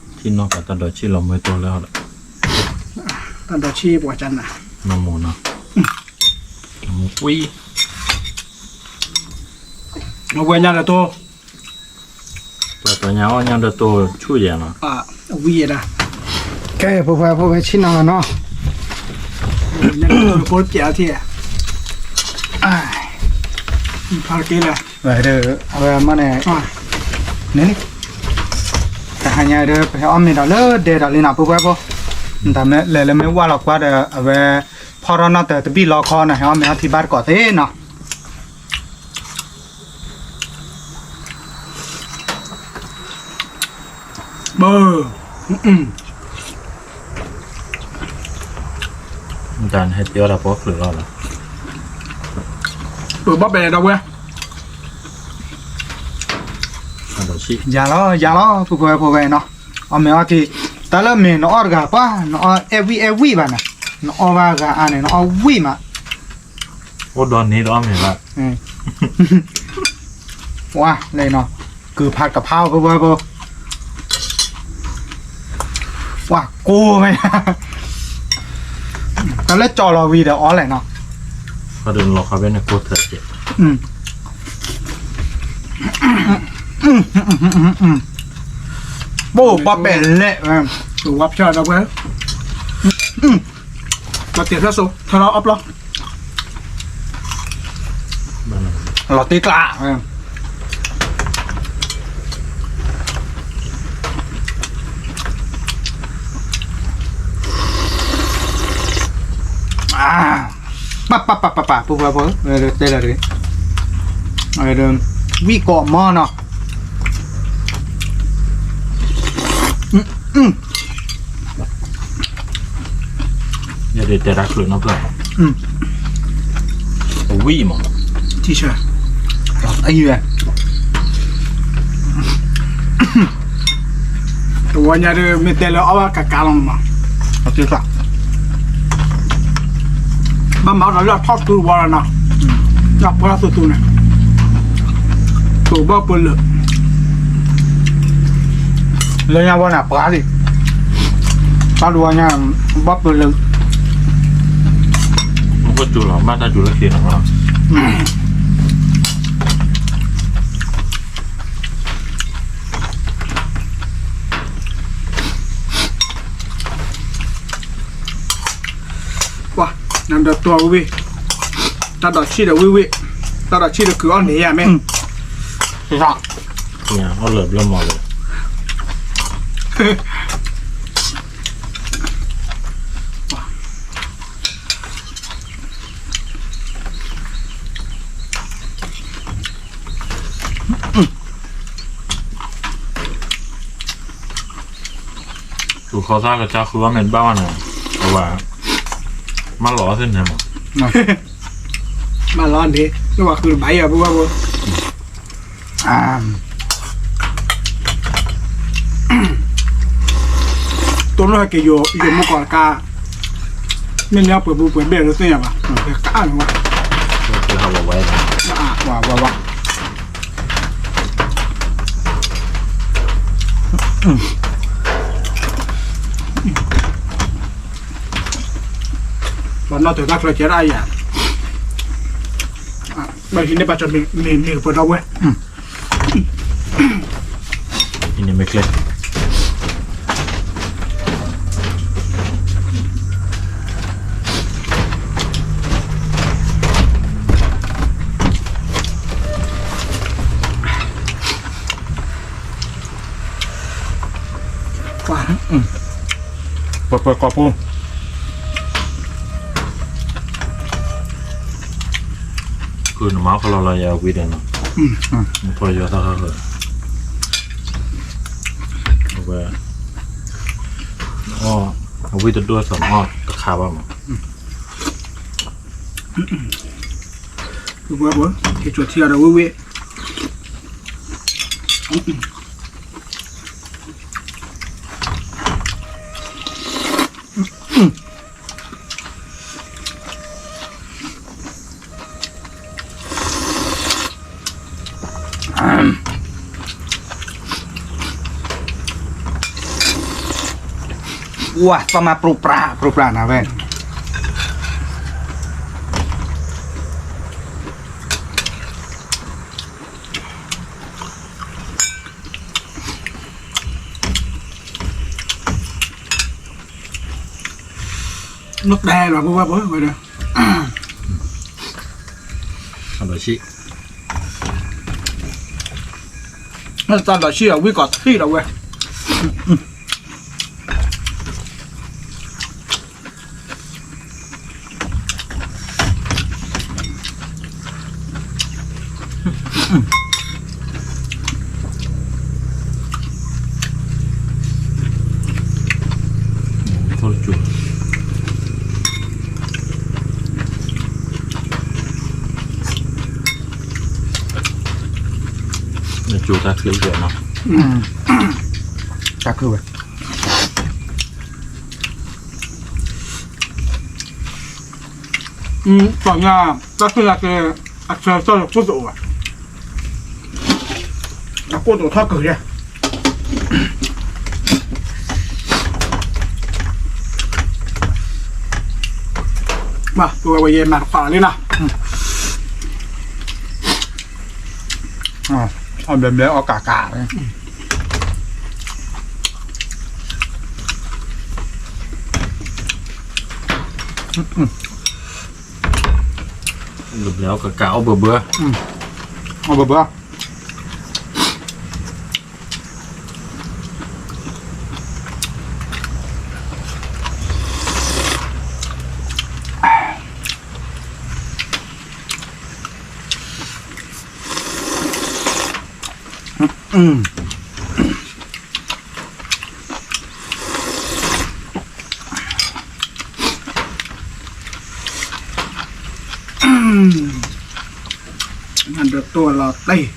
ထံၣ်နီၢ်ပှၤတၢ်ဒိးဆံၣ်လီၤမွဲတိၢ်လၢအီၤဒီး, တၢ်ဒိးဆံၣ်ပှၤကနၣ်, နမိၢ်နီၤ, နမိၢ်ကွံ, အဝဲညါဒီးတိၢ်, ပှၤညါအီၣ်ညါဒီးတိၢ်ဆူၣ်ယဲနီၤ, အဝံယဲဒၣ်, ကဲ ဖိဝဲဖိဝဲဆံၣ်နီၤလီၤနီၤ, ဖိပျဲးအီထံ, ဖးက့လၢ, အဝဲမ့ၢ်န့ၣ်, န့ၣ်လံ တဟါညါဒီး ပဟဲအီၣ်မ့ၤဒီးလၢဒဲဒီးလံနီၤ ပုၢ်ဝဲၢ်ဖိ, တၢ်မ့ၢ်လဲၤလၢမ့ၢ်ဝၢ်လီၤကွၢ်ဒီး အဝဲ ဖီထီၣ်နီၣ်တၢ်တဘံၣ်လီခီနီၤ ဟဲအီၣ်မ့ၤအီထံဘၣ်တကိးသ့နီၤ. ဘၢ, တၢ်ဟဲတဲအီၣ်တၢ်ပီချုးလီၤလီၤ, ပဘၣ်ပဲာ်ဒီးဝဲ, ယၤလီၤ ယၤလီၤ ပုၢ်ဝဲၢ်ဖိဝဲနီၤ, အီၣ်မ့ၤအီထံ, တၢ်လၢမ့ၤနအီၣ်တဂၤပှၢ် နအီၣ်အဲၣ်ဝံၣ်အဲၣ်ဝံၣ်ဘၣ်နီၤ, နအီၣ်ဘၣ်ဂၤအါန့ၣ် နအီၣ်ဝံၣ်မး, အိၣ်ဒီးန့ၣ်ဒီးအီၣ်မ့ၤဘၣ်, ဝါ လဲၤနီၤ, ကုၤဖးကဖး ပုၢ်ဝဲၢ်ဖိ, ဝါကိၢ်ဝဲ, တၢ်လၢကၠီလီၤဝံၤဒီးအီၣ်လဲၣ်နီၤ, လီၤခီဖဲန့ၣ်ကိၢ်ထၢၣ်ကဲး, ဘိၣ်ဘၣ်ပဲာ်လဲၣ်, ဝါဖျါဒီးဝဲ, မၤတ့ၢ်ဖျါစိ ထီလီၤအီၣ်ပျီ လီၤတံၢ်ကျး, ပၢ်ပၢ်ပၢ်ပၢ်ပၢ် ပုၢ်ဝဲၢ်ဖိ, တဲလၢတဂ့ၤ, ဝံၣ်ကိးမီနီၤ, ယဒ်တဲတၢ်ချုးနီတဖျၢၣ်, အဝံၣ်မး, ထံဆၢ, အံၤဝဲ, တဝီညါဒ်မ့ၢ်တဲလၢအီၣ်ဘၣ်ကကါလီၤမး, ဘၣ်မၤဒီးလၢအထီၣ်တူဝီလီၤနီၤ, လၢအပှၢ်သူသူန့ၣ်, ပဘၣ်ပလၢာ် လၢညါဝဲန့ၣ်ပှၤလံ, တၢ်ဒိးဝဲညါ, ဘၣ်ပလၢာ်, မ့ၢ်ကၠူလီၤ ဘၣ်တၢ်ကၠူလၢသ့နီၤ, ပှၤ, နဒီးတွီဝ့ၢ်ဝ့ၢ်, တၢ်ဒိးဆံၣ်ဒီးဝ့ၢ်ဝ့ၢ်, တၢ်ဒိးဆံၣ်ဒီးကုၤအီၣ်န့ၣ်ယၤမ့ၢ်, အီၣ်လၢာ်ဘျီမးလၢာ် ဃုဃီသၣ်ကစၢ်ဃုအီၣ်မ့ၢ်တဘၣ်ဘၣ်န့ၣ်, အဝဲ, မၢလီၤသ့ၣ်န့ၣ်မး, မၢလီၤန့ၣ် လၢပှၤဃုတဘၣ်အံၤအပူၤဝဲပူၤ, တိၢ်နီၣ်ဟဲက့ၤယိာ်မူကီၢ်တကါ, မ့ၢ်န့ၢ်ပှဲၤပူၤပှဲၤဘ့ၣ်လၢသ့ၣ်ညါဘၣ်, ကါန့ၣ်ဝဲ, ဝဲဝဲ, ပှၤနီၣ်တၢၤတၢ်ချၢကဲဒၣ်အံၤ, ဘၣ်ဟံးန့ၢ်ဘၣ်ကၠီမ့ၢ်မ့ၢ်ပှဲၤဒီဝဲ, ဟံးန့ၢ်မ့ၢ်ကျဲ ပှၤ, ပှၤပှၤကိးပူၤ, ကုနမၤခီလီၤလီၤယၤဝံၤဒီးနီၤ, နဖီယီၤသၣ်ဃၢၤ, အဝဲ, အဝံၣ်တဒိၣ်သးမီၢ်တခါဘၣ်မး, ပှၤပှၤ, က့ၤကၠီၤထံအီၤဒီးဝ့ၢ်ဝ့ၢ် ဝါ သီၣ်မါပြူပြး ပြူပြးနၤဝဲ နတဲလီၤ ပဝဲပဝဲဒီး တၢ်ဒီးဆံၣ် တၢ်ဒီးဆံၣ်အဝံၣ်ကီးထံၣ်လီၤဝဲ နကၠိတၢ်ချၢဝဲနီၤ တၢ်ချၢဝဲ ပှၤညါ တၢ်ချၢယၤကဲ အဆၢကတီၢ်လၢခိၣ်သအိၣ်ဘၣ် အခိၣ်သအိၣ်ထီၣ်ကၢၤယဲ ဘၣ် ပဝဲဝဲယဲမၤတခွးလီၤလံနီၤ အဘျဲဘျဲအီၣ်ကးကး ဘျဲဘျဲအီၣ်ကးကး အီၣ်ဘၢဘၢ အီၣ်ဘၢဘၢ အ တိၢ်လီၤတံၢ် အီၣ်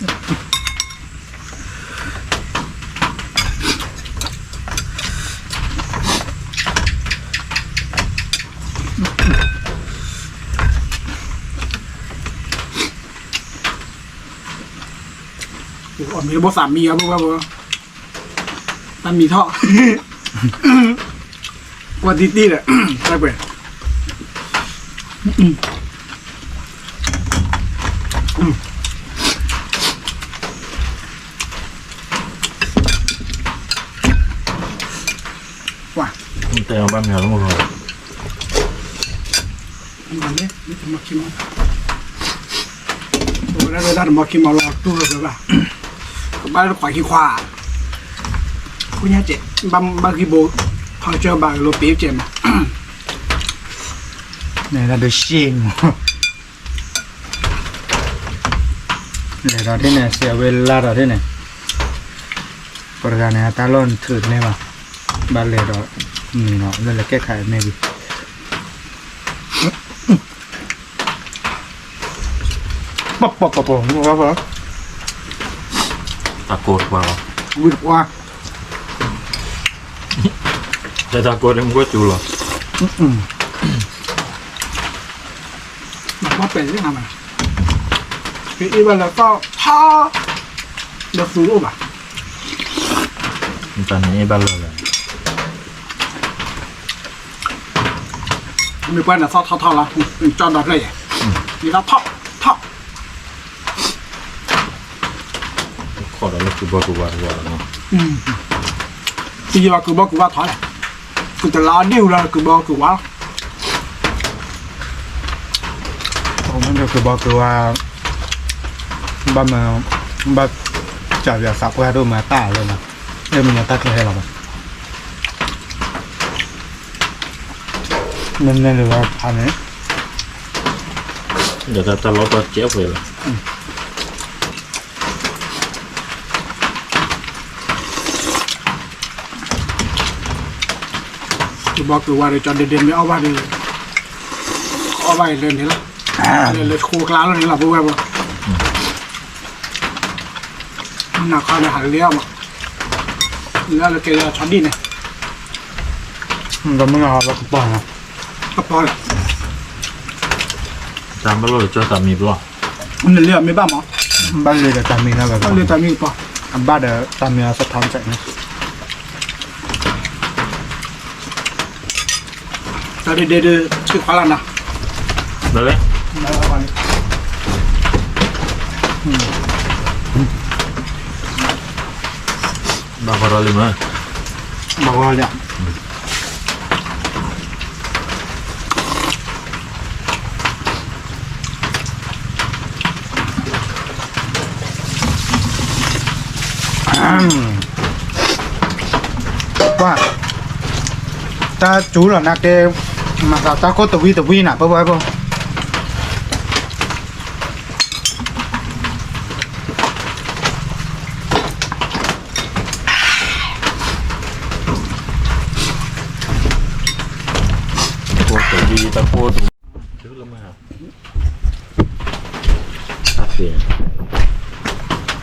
မ့ၤတဘိသးမံအီၤဘၣ်ဘၣ်ဘၣ်, တၢ်မံထီၣ်, ကွၢ်တံၢ်တံၢ်ဒီး တၢ်ကွဲး ပှၤ တဲအီၤဘၣ်မ့ၢ်အီၤလၢမုၢ်လီၤ, မ့ၢ်တမၤခံမီၤ, ပဝဲဒၣ်တၢ်တမၤခံမီၤလီၤ တူၢ်လီၤဘၣ်, ကဘၣ်လၢတခွးခံခွး, ခိၣ်ညါကဲး, ဘၣ်ဂံၢ်ဘိ, ထီၣ်ကၢဘၣ်လိပ့ၤကဲးမး, န့ၣ်ဒၣ်ဒုးရှ့မး လဲၤဒီးဒ်န့ၣ် စဲးဝဲလါဒီးဒ်န့ၣ်, ပှၤတဂၤန့ၣ် အတၢ်လီၢ်နထုးန့ၢ်ဘၣ်, ဘၣ်လဲၤဒီးန့ၣ်လီၤ လၢလဲၤကဲခးအမဲာ်ဒံး, ပပပပ တၢ်ကိၢ်တပှၢ်လီၤ, ဝံၢ်တပှၢ်, တၢ်ကိၢ်န့ၣ်မ့ၢ်ကစူၤလီၤ, မ့ၢ်ပှၢ်ပဲာ်လံနၤမး, အ့ၣ်ဘၣ်လၢသီၣ်ထီၣ်, ဒီးသူတအိၣ်ဘၣ်, တၢ်န့ၣ်အ့ၣ်ဘၣ်လၢာ်လၢာ်, မ့ၢ်ပှၢ်န့ၣ်သီၣ်ထီၣ်ထီၣ်လီၤ, ကၠီဒီဖျၢၣ်ယဲၢ်, မ့ၢ်သီၣ်ထီၣ်ထီၣ် ခီၣ်ဒီးလၢကုဘီကုဝါတဝီလီၤနီၤ, တယံာ်ဘၣ်ကုဘီကုဝါထီၣ်လဲၣ်, ကုတလါအီၣ်ဒ့ၣ်အူလီၤကုဘီကုဝါလီၤ, မ့ၢ်ဒိးကုဘီကုဝါ, ဘၣ်မၤ, ဘၣ်, ကၢ်ပၠးသးပှၢ်ဒိၣ်မၤတၢ်လၢနီၤ, အဲၣ်မ့ၢ်တၢ်ချၢဟဲလီၤဘၣ် နမ့ၢ်လၢၤဘၣ်ဖးန့ၣ်, ဒီးတၢ်လီၢ်တၢ်ကဲးဖဲလီၤ, ကုဘီကုဝါဒီးကၠီဒ့ဒ့မ့ၢ်အီၣ်ဘၣ်ဒီး, အီၣ်ဘၣ်အံၤလၢန့ၣ်လီၤ, လၢလၢဆှိကျါလီၤန့ၣ်လီၤ ပဝဲဘၣ်, နၤခီန့ၣ်ဟးလၢအီၣ်မး, လၢလၢကဲလၢဆီဒံၣ်န့ၣ်, ဒီးမ့ၢ်နၤဟးလၢကပီၤန့ၣ်, ကပီၤန့ၣ်, တၢ်ဘၣ်လိာ်ကၠီတၢ်မံၤဘျီ, နလၢအမ့ၢ်ဘၣ်မး, ဘၣ်လၢဒီးတၢ်မံၤလၢဘၣ်, ဘၣ်လၢတၢ်မံၤကပီၤ, အဘၣ်ဒီးတၢ်မံၤအသထီၣ်စဲးန့ၣ် တၢ်ဒ့ဒ့ဒုး ဆံခွါလၢနၤ, ဘၣ်လဲၣ်, ဘၣ်ဃီဒီးလံမး, ဘၣ်ဃီဒီး ပှၤ, တၢ်စူၤလီၤနၤကဲ, မၤသးတၢ်ခိၣ်တဝံတဝံနၤ ပဝဲပှၤ တၢ်ခိၣ်တဝံတၢ်ခိၣ်တဝံ, တၢ်ဖံး, အိၣ်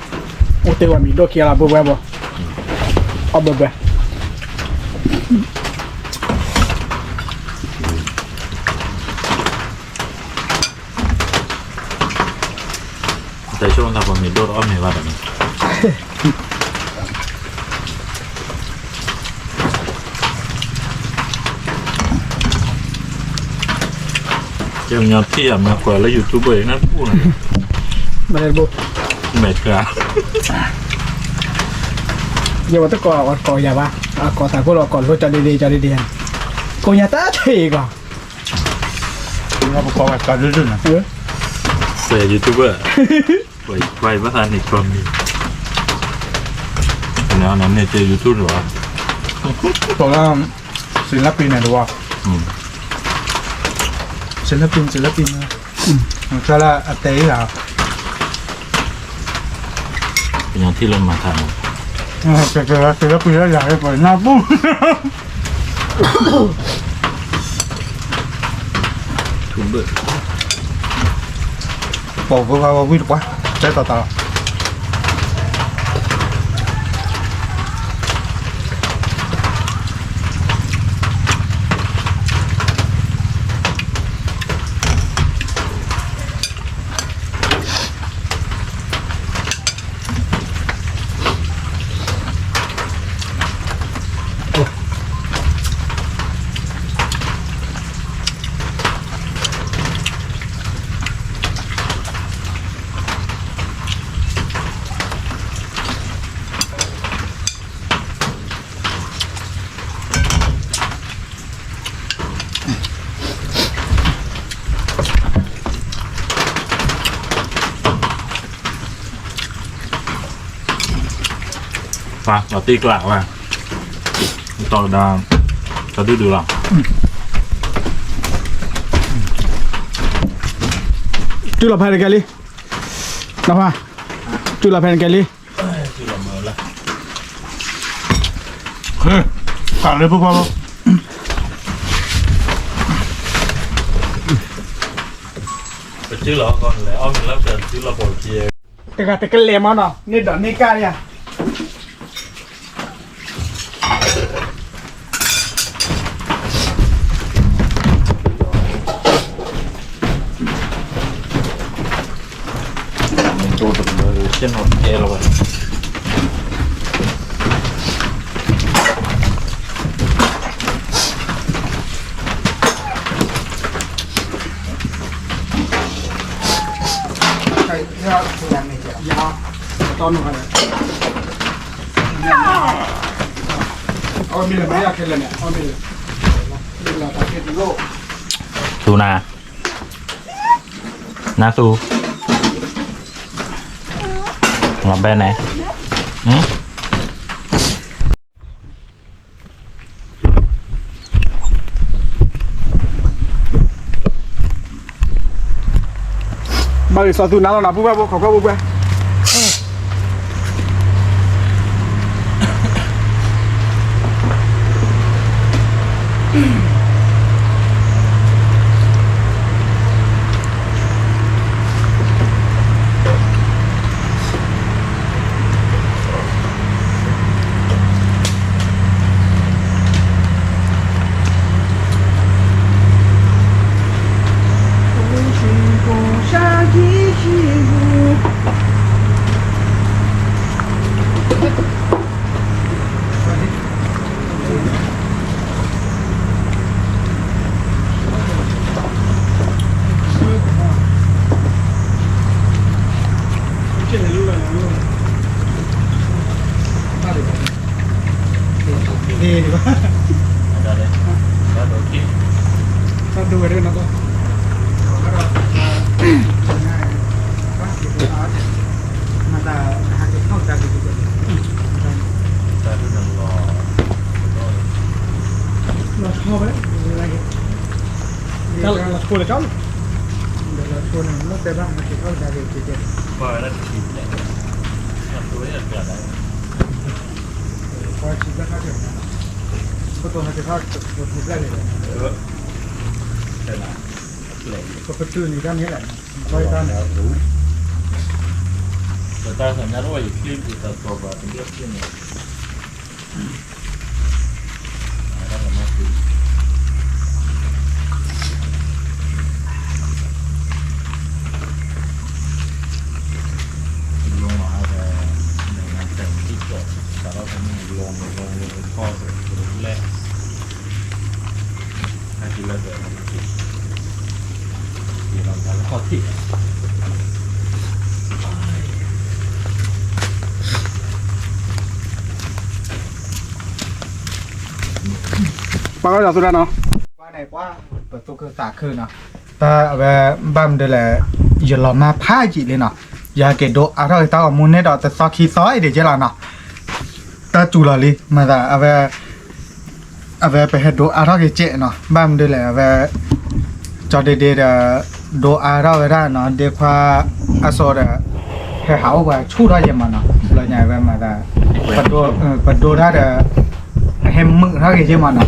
တ့ၢ်ဝဲမံၤဒိၣ်ခံလီၤ ပဝဲပှၤ, အီၣ်ဘၢဘၢ တၢ်ဆိကမိၣ်သးပှၤမ့ၢ်ဒိၣ်တအီၣ်မ့ၤဘၣ်ဒီးန့ၣ်, ကညီထံၣ်အမ့ၢ်ကွၢ်လၢ YouTube အံၤ နၢ်တပူၤန့ၣ်, မ့ၢ်တဘိ, မဲာ်တၢ်, ယဝဲတကိးအကိးယၤဘၣ်, အကိးသးခိၣ်လီၤ ကိးလိကၠီဒ့ဒ့ ကၠီဒ့ဒ့, ကိးညါတၢ်ထံၣ်အံၤကီး, ပကိးဝဲကၠီဒ့ဒ့န့ၣ်, စဲး YouTuber, ပှၤအံၤဘၣ်သးန့ၣ်ကီးမံၤ, န့ၣ်န့ၣ်ကဲ YouTube တဝါ, ကိးလၢ ศิลปิน န့ၣ်တဝါ, ศิลปิน ศิลปิน, ကၠီလၢအတဲအံၤလီၤ, ကညီထံၣ်လၢမၤထါန့ၣ်, ကဲ ศิลปิน လၢယၤဟဲပှၤနၢ်ပူၤ ထူဘၣ်, ပိာ်ဝဲဝဲဝံၣ်တပှၢ်, က ဟဲတီၤတီၤလီၤ. ပှၤ ပှၤတ့ကျးဝဲ တီၤဒၣ် တဒုဒုလီၤ. တုၤလီၤဖဲတကဲလံ, နဖါ, တုၤလီၤဖဲတကဲလံ. ဟဲ, ကးလၢပပှၤလီၤ. ပတုၤလီၤကီးလဲၣ်, အီၣ်မ့ၤလၢပတုၤလီၤပိာ်ခံ, တဂၤတကလဲၤမးနီၤ, န့ၢ်ဒီးန့ၢ်ကၢ်ယၤ. သူနၤ, နသူ, လီၤဘဲန့ၣ်, ဘၣ်ဂ့ၤစီၤသူနၤလီၤနၤ ပူၤဘၣ်ဖိ ခိးကွၢ်ပူၤကွၢ်. လီၤထီၣ်ဝဲ, လီၤထီၣ်လၢကၠီလီၤ, လီၤထီၣ်န့ၣ် လီၤတဲဘၣ် ဟးက့ၤထီၣ်ကဒါက့ၤက့ၤက့ၤ, ပှၤဝဲဒၣ်တဆံးန့ၣ်, ပှၤဆံးဘျဲၣ်ထီၣ်က့ၤ, ပှၤဟးက့ၤထီၣ်တဆံးဘျဲၣ်န့ၣ်, ပပတုာ်န့ၣ်တၢ်န့ၣ်လဲၣ်, ပှၤတၢ်န့ၣ်, ပတၢ်သးညါတအိၣ် ယချံတၢ်စီၤပၤတဘျီန့ၣ် ပှၤကဒီးသူတၢ်နီၤ, ပှၤန့ၣ် ပှၤ ပသူၣ်ခုသးခုနီၤ, တၢ်အဝဲ ဘၣ်မနုၤလဲၣ်, ယလီၤမၢ်ဖးယံာ်လံနီၤ, ယဟဲက့ၤဒိအါထီၣ်က့ၤတၢ်ဂီၤမူန့ၣ်ဒီး တသီခံသီအံၤဒံးကဲလီၤနီၤ, တၢ်စူၤလီၤလံ မၤသး အဝဲ အဝဲပဟဲဒိအါထီၣ်က့ၤကဲနီၤ, ဘၣ်မနုၤလဲၣ် အဝဲ ကၠီဒ့ဒ့ဒီး ဒိအါထီၣ်ဝဲဒၣ်နီၤ, ဒ့ခွါအစိၤဒီး ဟဲဟးအိၣ်ပှၤဆူၣ်ထီၣ်ယဲမးနီၤ, ဘျီညါဝဲမၤသး ပဒိတၢ်ဒီး အဟဲမုာ်ထီၣ်က့ၤယဲမးနီၤ,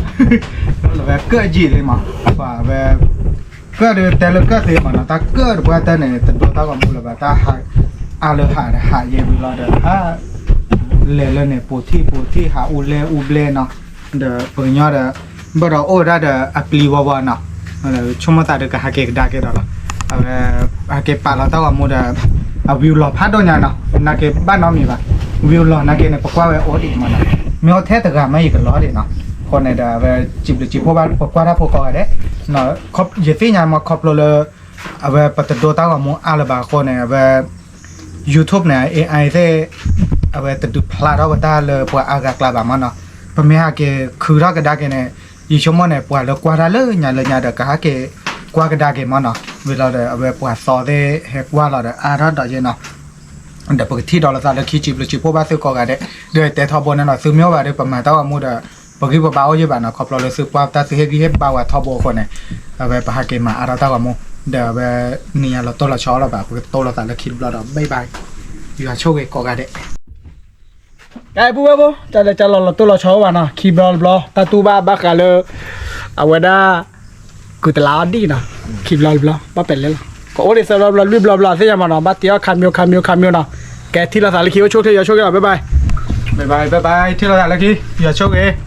လီၤဝဲကၢၣ်ယံာ်လံမး, ပှၤဝဲ ကၢၣ်ဒီးတဲလၢကၢၣ်သ့မးနီၤ, တၢ်ကၢၣ်တပှၢ်တၢ်န့ၣ် တဒိတၢ်ဂီၤမူလၢၤဘၣ်, တၢ်ဟး အါလၢဟးဒီးဟးယဲဝံၤလီၤဒီး ဟး လဲၤလၢန့ၣ် ပိာ်ထံၣ်ပိာ်ထံၣ် ဟးအူလဲအူဘျဲနီၤ, ဒီးပကညီဒီး ဘၣ်ဒီးအိၣ်ဝဲဒၣ်ဒီးအပျံၤဝီဝီနီၤ, ဆိကမိၣ်သးဒီးကဟးက့ၤကဒါက့ၤဒီးလီၤ, အဝဲ ဟးက့ၤပာ်လီၤတၢ်ဂီၤမူဒီး အ view လီၤဖးဒိၣ်ညါနီၤ, နာ်က့ဘၣ်နီတမံၤဘၣ်, view လီၤနာ်က့န့ၣ် ပကွၢ်ဝဲအိၣ်ဒံးမးနီၤ, မ့ၢ်အိၣ်ထဲတဂၤမ့ၢ်ယကလီၤဒံးနီၤ, အဃိန့ၣ်ဒီး အဝဲစံးဘျုးစံးဖှိၣ်ဘၣ် ပကွၢ်တၢ်ဖိကိးဂၤဒဲး, ယသ့ၣ်ညါမ့ၢ်ခီဖျိလၢ အဝဲပတဒိတၢ်ဂီၤမူအါလၢၤဘၣ်အဃိန့ၣ် အဝဲ YouTube န့ၣ် AI သ့ၣ် အဝဲတဒုးဖျါထီၣ်ဝဲတၢ်လၢပှၤအါဂၤကျါဘၣ်မးနီၤ, ပမ့ၢ်ဟးက့ၤခုထီၣ်ကဒါက့ၤန့ၣ် ယဆိကမိၣ်န့ၣ် ပှၤလၢကွၢ်တၢ်လၢညါလၢညါဒီး ကဟးက့ၤကွၢ်ကဒါက့ၤမးနီၤ, ဝံၤလီၤဒီး အဝဲပှၤသီသ့ၣ်ဟဲကွၢ်လီၤဒီးအါထီၣ်ဒီးယဲနီၤ ဒီးပကထံၣ်ဒီးလိာ်သးလၢခံ စံးဘျုးစံးဖှိၣ်ဘၣ်သုကိးဂၤဒဲး, ဒီးတဲထီဘိန့ၣ်နီၤ သုမ့ၢ်အိၣ်ဘၣ်ဒီး ပမၤတၢ်ဂီၤမူဒီး ပဂံၢ်ပဘါအိၣ်ယဲၢ်ဘၣ်နီၤ, ခီဖျိလၢသုကွၢ်တၢ်သုဟ့ၣ်ဂံၢ်ဟ့ၣ်ဘါဝဲထီဘိအဃိန့ၣ်, အဝဲပဟးက့ၤမၤအါထီၣ်တၢ်ဂီၤမူ, ဒီးအဝဲ နံၤညါလီၤတိၢ်လီၤဆီလီၤဘၣ် ပကတိၢ်လိာ်သးလၢခံတဘျီဒီး bye bye, ယွၤဆိၣ်ဂ့ၤကိးဂၤဒဲး ကဲ ပုၢ်ဝဲၢ်ဖိ တၢ်လၢတၢ်လီၤလီၤတိၢ်လီၤဆီအိၣ်ဘၣ်နီၤ, ခံဘျီတဘျီ တၢ်တူၢ်ဘၣ်ဘၣ်ဃးလၢ အဝဲဒၣ် ကုၢ်တလးအီၤဒံၣ်နီၤ, ခံဘျီတဘျီ ဘၣ်ပဲာ်လဲၣ်လီၤ, ကအိၣ်ဒံးသၢဘျီတဘျီ လွံၢ်ဘျီတဘျီ သ့ၣ်ညါမးနီၤ, ဘၣ်တ့အီၣ်ခါမၠိခါမၠိခါမၠိနီၤ, ကဲထံၣ်လိာ်သးလၢခံ အိၣ်ဆူၣ်ချ့ ယွၤဆိၣ်ဂ့ၤလီၤ bye bye, bye bye bye bye, ထံၣ်လိာ်သးလၢခံ ယွၤဆိၣ်ဂ့ၤ